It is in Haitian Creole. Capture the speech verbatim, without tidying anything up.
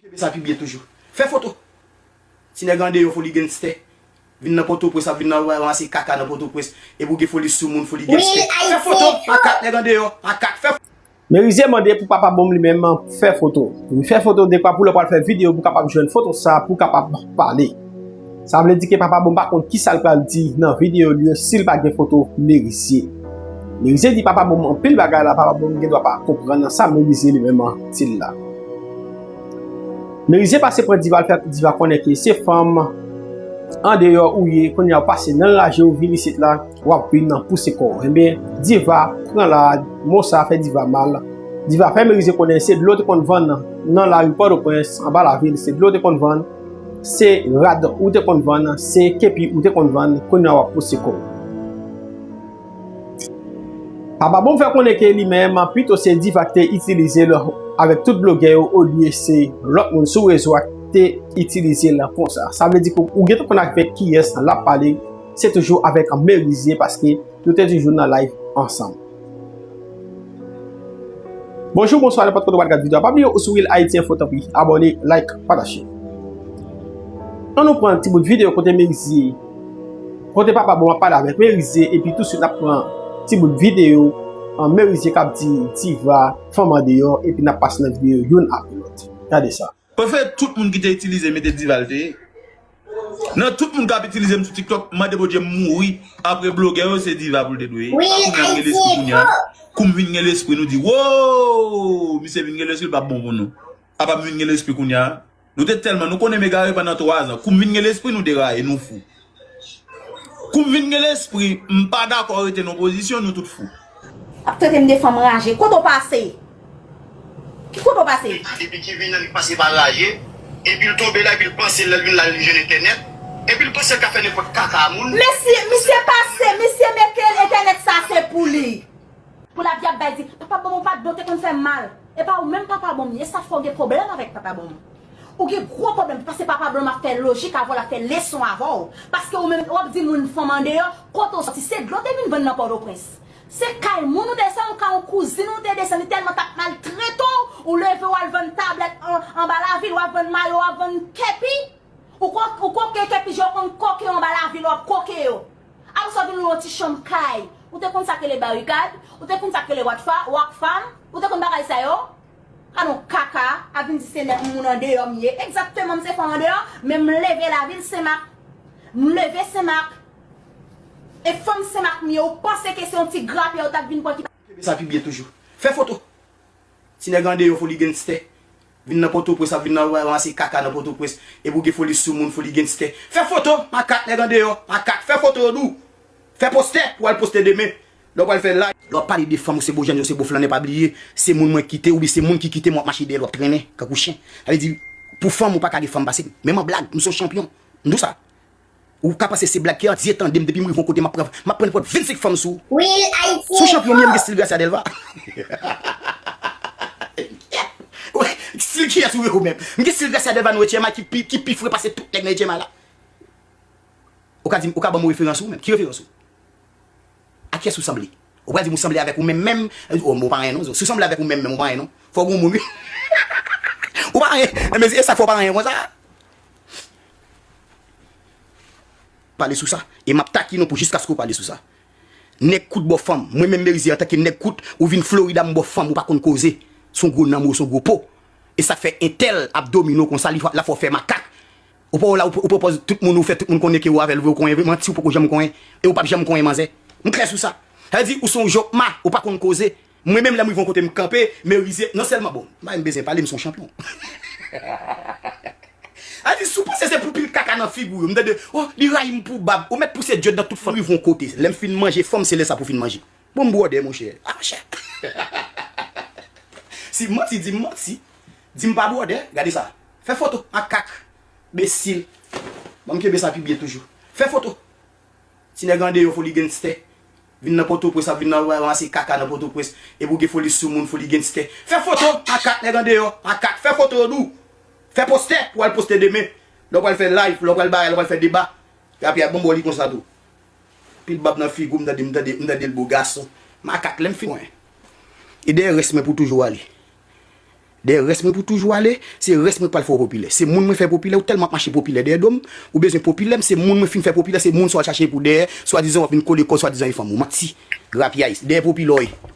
Kenbe sa pi byen toujou. Fè foto. Ti nèg andeyò foli genstè. Vin nan Pòtoprens, ap vin nan ranmase kaka nan Pòtoprens. Epi w gen foli sou moun, foli genstè. Fè foto, makak nèg andeyò, makak, fè foto. Merize mande pou Papa Bonm li menm fè foto. Li fè foto dekwa pou lè pral fè videyo pou kapab jwenn foto sa pou kapab pale. Sa vle di ke Papa Bonm pa konn kisa l pral di nan videyo li yo si l pa gen foto Merize. Merize di Papa Bonm anpil bagay la, Papa Bonm gen dwa pa konprann sa Merize li menm di l la. Merize pase pran Diva, l fè Diva konnen ke se fanm andeyò ou ye, kounye a w pase nan raje w vin isit la, w ap vin nan pouse kò w. Ebyen, Diva pran la, mo sa fè Diva mal. Diva fè Merize konnen se dlo te konn vann nan lari Pòtoprens, anba lavil, se dlo te konn vann, se rad ou te konn vann, se kepi ou te konn vann, kounye a w ap pouse kò w. Papa Bonm fè konnen ke li menm, pito se Diva ki te itilize l avèk tout blogè yo, olye se lòt moun sou rezo a ki te itilize l konsa. Sa vle di ke ou gentan konn avèk kiyès l ap pale, se toujou avèk Merize, paske yo te toujou nan live ansanm. Bonjou, bonswa, nenpòt kote w ap gad videyo a. Pa bliye ou sou Real Haiti Info, tanpri, abòne, like, pataje. Ann nou pran ti bout videyo kote Merize, kote Papa Bonm ap pale avèk Merize, epi tousuit n ap pran ti bout videyo, an, Merize k ap di Diva, fanm andeyò, epi n ap pase nan videyo youn apre lòt. Gade sa. Paske tout moun ki te itilize m te Diva l te ye. Nan tout moun k ap itilize m sou TikTok, m mande Bondye m mouri. Apre blogè yo, se Diva pou l te dwe ye. Wi, kounye a m gen lespri kounye a. Kou m vin gen lespri, nou di, wo! Misye vin gen lespri, l p ap bon pou nou. Apa m vin gen lespri kounye a. Nou te tèlman, nou konnen m egare pandan twa zan. Kou m vin gen lespri, nou deraye, nou fou. Kou m vin gen lespri, m pa dakò rete nan pozisyon, nou tout fou. Ap trete m de fanm raje. Kote w pase? Ki kote w pase? Depi ki vin nan li pase pa raje, epi l tonbe la, epi l panse lè l vin la, li jwenn entènèt, epi l panse l ka fè nenpòt kaka a moun. Mesye, misye pase, misye mete entènèt sa se pou li. Pou l ap di ap bay di, Papa Bonm ou pa dlo te konn fè m mal. E pa ou menm Papa Bonm ye, sa fè w gen pwoblèm avèk Papa Bonm. Ou gen gwo pwoblèm, paske Papa Bonm ap fè lojik avè w, l ap fè leson avè w. Paske ou menm, w ap di moun fanm andeyò, kote w sòti, se dlo te vin vann nan Pòtoprens. Se kay moun ou desann, ou kay yon kouzin ou te desann, li tèlman t ap maltrete w, ou leve w al vann tablèt an, anba lavil, w ap vann mayo, w ap vann kepi. Ou ko-, ou koke kepi jan w konn koke yo anba lavil, w ap koke yo. Apre sa, w vin lwe yon ti chanm kay. Ou te konn sa k rele barikad? Ou te konn sa k rele Rockfam? Ou te konn bagay sa yo? Ka non kaka, ap vin di se nèg moun andeyò m ye. Egzakteman, m se fanm andeyò, men m leve lavil Senmak. M leve Senmak. E fanm Senmak m ye, ou panse ke se yon ti grapyè ou t ap vin pran ki pa. Kenbe sa pi byen toujou. Fè foto. Ti nèg andeyò foli genstè. Vin nan Pòtoprens, ap vin nan ranmase kaka nan Pòtoprens. Epi w gen foli sou moun, foli genstè. Fè foto, makak nèg andeyò, makak, fè foto yo dou. Fè postè, pou w al poste demen. Lè w pral fè live. Lè w ap pale de fanm, ou se bo jèn, ou se bo flannè, pa bliye, se moun mwen kite, oubyen se moun ki kite m, w ap mache dèyè l, w ap trennen, kankou chen. Sa vle di, pou fanm, ou pa ka gen fanm pase m. Menm an blag, m se yon chanpyon. M di w sa. Ou ka panse se blag, Kerdier, tande m, depi m rive yon kote, m ap pran, m ap pran nenpòt vennsenk fanm sou ou. Real Haiti. Si w chanpyon m ye, m gen stil Gracia Delva. Stil kiyès ou ye ou menm? M gen stil Gracia Delva nan H M I ki pi, ki pi fre pase tout nèg nan H M I la. Ou ka di m, ou ka ban m yon referans ou menm? Ki referans ou? A kiyès ou sanble? Ou pral di m ou sanble avèk ou menm menm? Oh, ou pa anyen non. Si w sanble avèk ou menm menm, ou pa anyen non. Fò w gon moun, wi. Ou pa anyen. Enben, e sa k fè w pa anyen konsa. Pale sou sa. E m ap takine w pou jiskaske w pale sou sa. Nèg kout ba w fanm. Mwen menm Merize antanke nèg kout, ou vin Florida m ba w fanm, ou pa konn koze. Se yon gwo nanm ou, se yon gwo po. E sa k fè entèl ap domine w konsa, li, l ap fè w fè makak. Ou pa w la, ou, ou pwopoze tout moun, ou fè tout moun konnen ke ou avè l vre, ou konyen vre, manti, ou poko janm konyen. E ou p ap janm konyen manzè. M klè sou sa. Sa vle di, ou se yon jokma, ou pa konn koze. Mwen menm, lè m rive yon kote, m kanpe, Merize, non sèlman, bon, m pa menm bezwen pale, m se yon chanpyon. Sa vle di, si w panse se pou pil kaka nan figi w yo, m tande, oh, li rayi m pou bab, ou mèt pouse dyòd nan tout fanm. Rive yon kote, lè m fin manje fanm, se lè sa pou fin manje. Bon, m bwòdè, monchè. Ah, monchè. Si m manti, di m manti. Di m pa bwòdè, gade sa. Fè foto, makak. Besil. Ban m kenbe sa pi byen toujou. Fè foto. Ti nèg andeyò foli genstè. Vin nan Pòtoprens, ap vin nan ranmase kaka nan Pòtoprens. Epi w gen foli sou moun, foli genstè. Fè foto, makak nèg andeyò, makak. Fè foto yo dou. Fè postè, pou w al poste demen. Lè w pral fè live, lè w pral bagay, lè w pral fè deba. Epi ap bon bò li konsa tou. Pil bab nan figi w, m tande, m tande, m tande l bo gason. Makak, lè m fin mwen. E dèyè rès mwen pou toujou ale. Dèyè rès mwen pou toujou ale, se rès mwen k pral fè w popilè. Se moun mwen fè popilè, ou tèlman ap mache popilè dèyè do m, ou bezwen popilè, m se moun mwen fin fè popilè, se moun sa w al chache pou dèyè, swadizan w ap vin kole kò w, swadizan e fanm ou. Manti. Rapyay, dèyè popilè w ye.